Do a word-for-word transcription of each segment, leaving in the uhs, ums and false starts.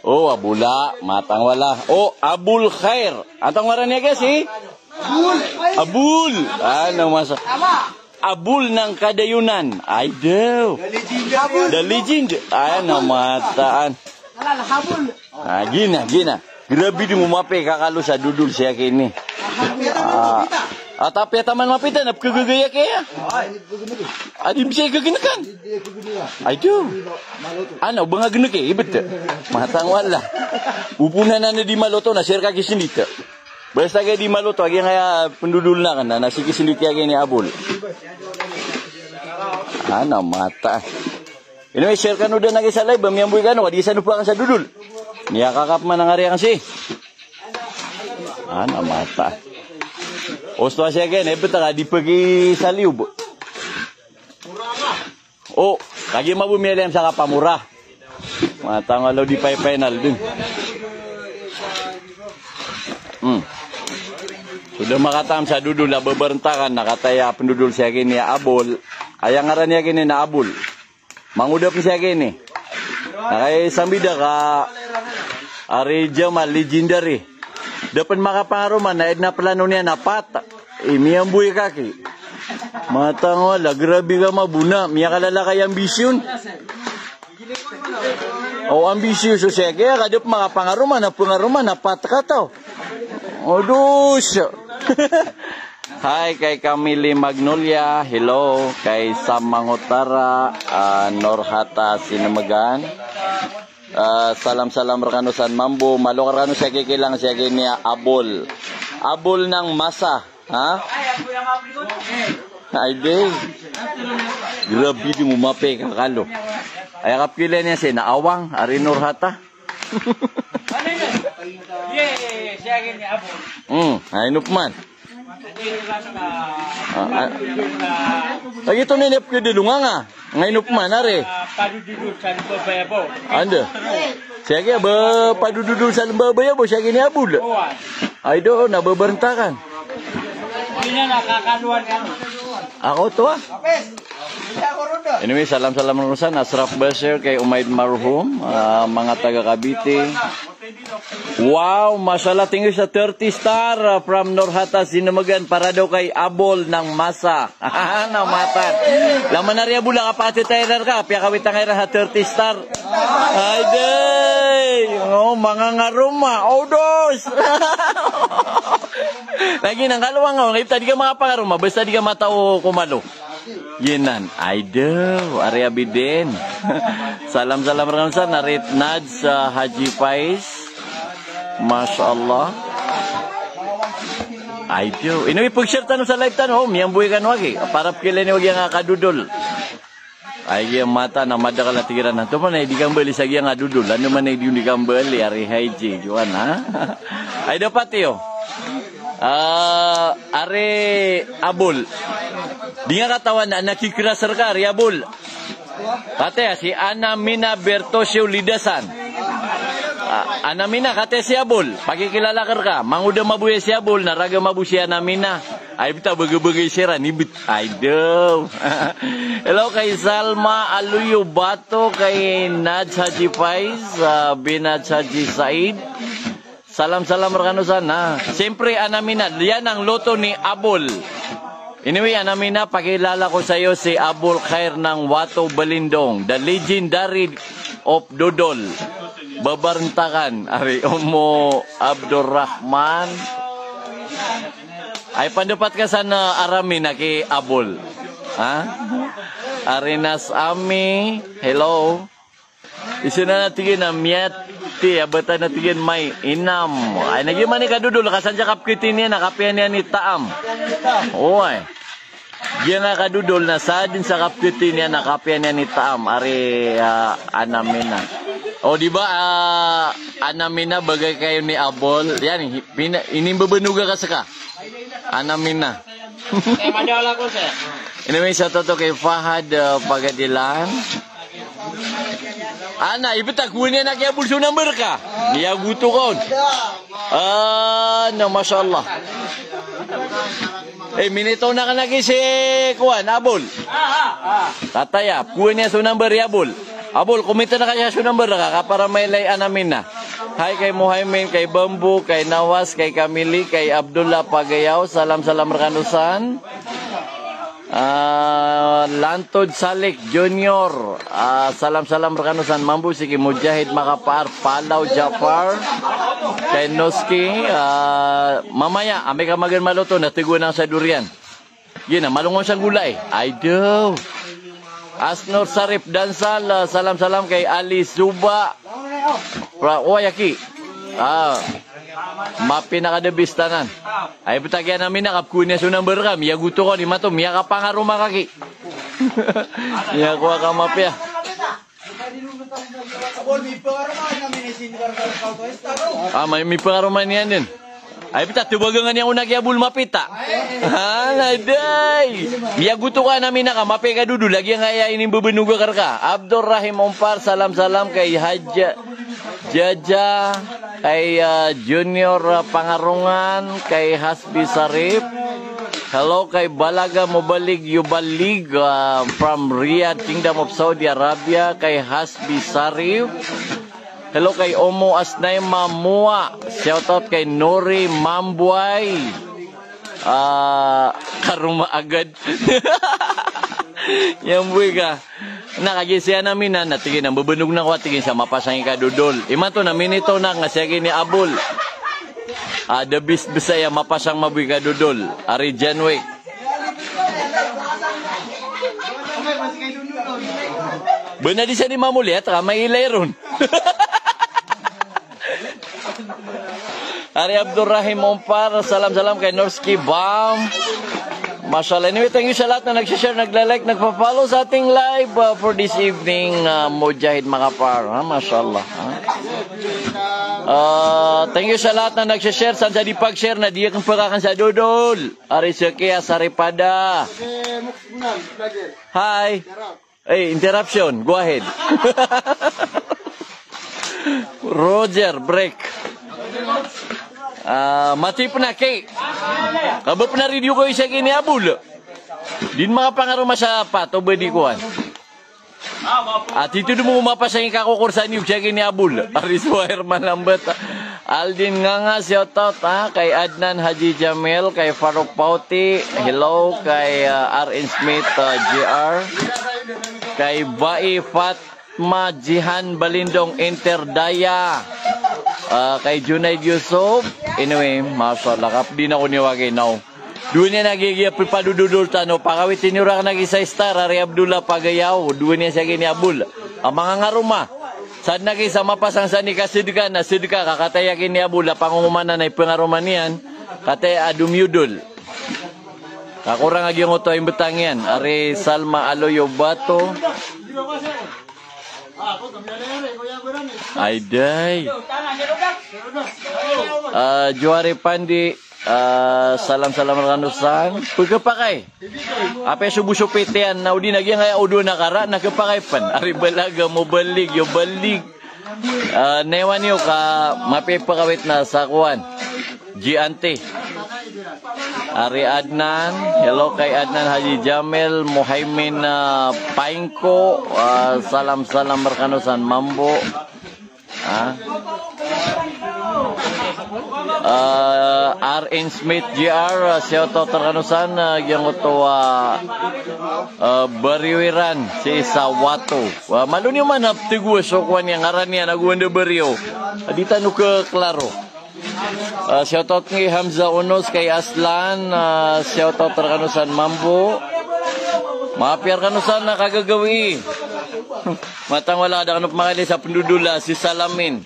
O, Abula, matang wala. O, Abul Khair. Antonaa ngaran iyan, guys, eh? Abul. Ano masa? Abul ng Kadayonan. Ay, daw. The legend. Ano, mataan. Ah, gina, gina. Grabe di mo mapikakalo sa dodol siya kini. Ah, ah, tapi ataman mapita na pkagagaya kaya. Adi bisa igaganakan. Ay, daw. Ano, banga ganake, ibet. Matang wala. Upunan na di maloto na, sir, kaki sindita. Basta kaya di maloto, agi nga iya pendodol na kan, na siki sindita agi ni Abul. Ano, mata. Ino, i-share kano da na kisa live, ba miyamboy kano, kadi isa no pa kan sa dodol. Niya kakap man ang ari ang si. Ano, mata. Osto siya ken, eh, beta ka di pagi sa liyo, bo. O, lagi mabo miyalem sa kapamura. Matang wala di pay final din. Hmm. Suda makatam sa dodol a babarentakan, na kataya pendodol siya kini a Abol. Aya ngaran iyan kini na Abol. Mangoda pen siya kini. Na kay sambida ka ari Jamal, legendary. Da pen makapangaroma na ed na plano niyan a pat. Eh, miyamboy kaki. Matang wala, grabe ka mabona. Miyakalala kay ambisyon. O, ambisyoso siya. Kaya ka da pen makapangaroma na, pangaroma na pat ka taw. O, dos. Hi kay Camille Magnolia. Hello. Kay Sam Mangotara. Ah, Norhata Sinemegan. Ah, salam-salam rekano san mambo. Malo ka rekano sa kikilang siya kini a Abol. Abol ng masa. Ha? Ay, di. Grabe di mo mapikakalo. Aya kapkilay niyan si na Awang, ari Norhata. Hmm, ay, ino peman. Ah, ah. Lagi to na inep ka delonga nga. Nga ino peman, ari? Ah, padududul sa Lembabayabo. Anda? Siya kaya ba padududul sa Lembabayabo, siya kini Abol. Ay, do, na babarentakan. Hindi na nakakaluan ka. Ako to, ah. Anyway, salam-salam rek san Asraf Bashir, kay Umaid Marhum, ah, mga taga Cavite. Wow, mashallah, thank you sa thirty star, ah, from Norhata Sinemegan, para daw kay Abol ng masa. Na matan. Laman ari Abol a kapatid tayo reka, piyakawit angkai ra ha thirty star. Ay, day. O, mangangaroma. O, dos. Lagi nang kalowang, o, ngipta di ka makapangaroma, basta di ka matao ko malo. Giyanan. Ay, daw. Ari Abidin. Salam-salam reka san, ari Nads, ah, Haji Faiz. Masha Allah. Ay, daw. Ino ipag-share tano sa live tano. O, miyamboy kano agi. Para pekilay niyo agi nga kadodol. Ay, giya mata na madakel a tigiran. Anto man ay di kambali sa giya nga dodol. Ano man ay di kambali, ari Haji. Joan, ha? Ay, dapat iyo. Ah, ari Abol. Di nga katawan na nakikras reka, ari Abol. Pati, ah, si Ana Mina Bertosio Lidasan. Ah, Ana Mina, kati si Abol. Pakikilala ka reka. Mangoda mabo iya si Abol, na raga mabo si Ana Mina. Ay, beta bagay-bagay siran, ibet. Ay, daw. Hello kay Salma Aluyo Bato, kay Naj Haji Faiz, ah, Binaj Haji Said. Salam-salam rekano san, ha. Siyempre, Ana Mina, iyan ang loto ni Abol. Anyway, Ana Mina, pakilala ko sa'yo si Abol Khair ng Wato Balindong, the legendary of Dodol. Babarentakan, ari Omo Abdurrahman. Ay, pandapat ka san, ah, Ana Mina ki Abol. Ha? Ari Nas Ami, hello. Isa na na tig iyan a miyati, a bata na tig iyan may inam. Ay, na giya man i kadodol, kasan sa kapkiti niyan, na kapiya niyan i taam. Oway. Giya nga kadodol na sadn sa kapkiti niyan, na kapiya niyan i taam. Ari, ah, Ana Mina. O, di ba, ah, Ana Mina, bagay kayo ni Abol. Iyan, pina-, inimbabanoga ka seka. Ana Mina. Kaya madala ko, sir. Anyway, sa toto kay Fahad, ah, Pagadilan. Ana, ibet a kowan iyan aki Abol so number ka. Niya goto kon. Ah, na, masha Allah. Eh, minitaw na ka na ki si kowan, Abol. Tataya, kowan iyan so number i Abol. Abol, komita na ka siya so number ka, ka para mailay Ana Mina. Hi kay Muhaimin, kay Bambu, kay Nawas, kay Kamili, kay Abdullah Pagayaw. Salam, salam rekano san. Ah, Lantod Salik Junior. Ah, salam, salam rekano san. Mambo sii ki Mujahid Makapaar, Palaw Jafar, kay Noski. Ah, mamaya, amay ka magaan maloto na, tegoan sa durian. Gina, malongon sa gulay. Ay, do. Asnor Sarip Dansal, ah, salam, salam kay Ali Suba. Pra, o, yaki. Ah, mapinakadebis tanan. Ay, petakian ami na kapkuni so number ka. Miyagoto ko ni mato, miyakapangaroma kaki. Miyakowa ka mapiya. Ah, may, mipangaroma niyan den. Ay, pita, tebagangan iyan ko na ki Abul mapita. Ha, naday. Miyagoto ka na minaka, mapiya ka dodol, lagid iyan ka aya inimbebenog ka reka. Abdul Rahim Ompar, salam, salam kay Haja, Jaja, kay, ah, Junior, ah, Pangarongan, kay Hasbi Sarip. Hello kay Balaga Mobalig Yobalig, ah, from Riyadh, Kingdom of Saudi Arabia, kay Hasbi Sarif. Hello kay Omo Asnaima Mua. Shoutout kay Nori Mambuay. Ah, karoma agad. Yan boy ka. Na kagiya siya na minan, na tig iyan a mbebenog na ko, tig iyan sa mapasang i kadodol. Imanto na minito na nga siya gini Abul. Ah, the best bes aya mapasang mambo i kadodol. Ari John Wick. Bena di siya di mamoli, at ka mailay ron. Ari Abdurrahim Ompar, salam, salam kay Norski Bam. Mashallah. Anyway, thank you sa lahat na nagsishare, nagla-like, nagpa-follow sa ating live, uh, for this evening, uh, Mujahid Makapar. Ha? Mashallah. Ha? Uh, thank you sa lahat na nagsishare. San sa di pag-share na di akong pagkakan sa dodol. Ari Sekia Saripada. Hi. Eh, interruption. Go ahead. Roger, break. Ah, mati pena ki. Kaba pena radio ko isa gini Abul. Din makapangaroma sa pat o bedi koan. Ati ito demo mapasang i kakokor sa niyo siya gini Abul. Ari so Herman Lambat. Aldin Nganga, shout out, ha, kay Adnan Haji Jamil, kay Farouk Pauti, hello, kay, ah, R N Smith, ah, J R, kay Bai Fatma Jihan Balindong Interdaya, ah, kay Junaid Yusuf. Anyway, mashallah, kap di na ko niwagi now. Dowa niyan a giya pipadododol tano, pakawit iniyo rakn a gisa star, ari Abdullah Pagayaw, dowa niyan siya gini Abul. A mangangaroma. Sadn a gisa mapasang sa ni kasedka, na sedka, ka kataya gini Abul, a pangongomanan a ipangaroma niyan, kataya a domiyodol. Kakorang a giyangoto a imbetang iyan, ari Salma Aloyo Bato. Ay, day. Ah, Juari Pandi, ah, salam, salam rekano san. Pagkapakay. Apiya so bo so pitian, na odi na giyangkaya o dowa na kara, na kepakay pen. Ari Balaga, Mobalig, Yobalig. Ah, newan iyo ka mapiya i pakawit na sa kowan. G N T. Ari Adnan, hello kay Adnan Haji Jamil, Muhaimin, ah, Paingko, ah, salam, salam rekano san mambo. Ah. Ah, R N Smith G R, ah, shout out rekano san, ah, giyangoto, ah, ah, Bariwiran, si Sawato. Wa, malo niyo man hap tigo so kowan iyan, ngaran iyan, ago anda Bariw. Di tano keklaro. Ah, shout out kay Hamza Unos, kay Aslan, ah, shout out rekano san mambo. Mapiya rekano san na kagagawii. Matang wala da kano pemakalay sa pendodol a si Salamin.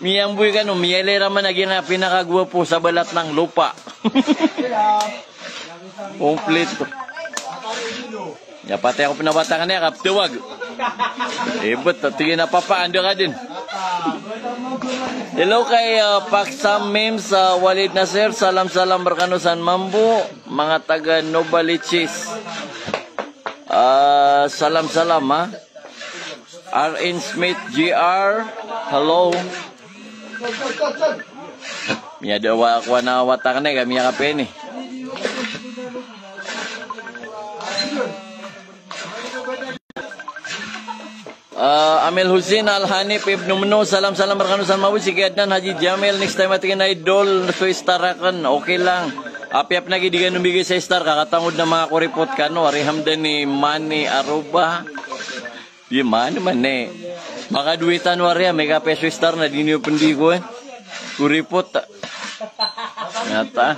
Miyamboy kano, miyalay raman a giyangkaya pinakagwapo sa balat ng lupa. Kompleto. Ya, pati ako pinabatangan niya, kaptawag. Ebet, tig iyan a papa, anda ka din? Hello kay, ah, Paksam Mims, ah, Walid Nasir, salam, salam rekano san mambo, mga taga Novaliches. Ah, salam, salam, ha. R N Smith G R, hello. Miyada wa, kowan a watak na, kami a kapeni. Ah, Amel Hussein Al Hanif Ibnu Meno, salam, salam rkano san mabos i Ki Adnan Haji Jamil, next time a tig iyan a idol so star akn, okay lang. Apiya pn a giya di kano mbigay sa star, ka katangod na manga koripot kano, ari Hamdan i Mani Aruba. Di man, man, eh. Makadowa tano ari, ah, makapiya so star na di niyo pn di ko, eh. Koripot, ah. Nyata.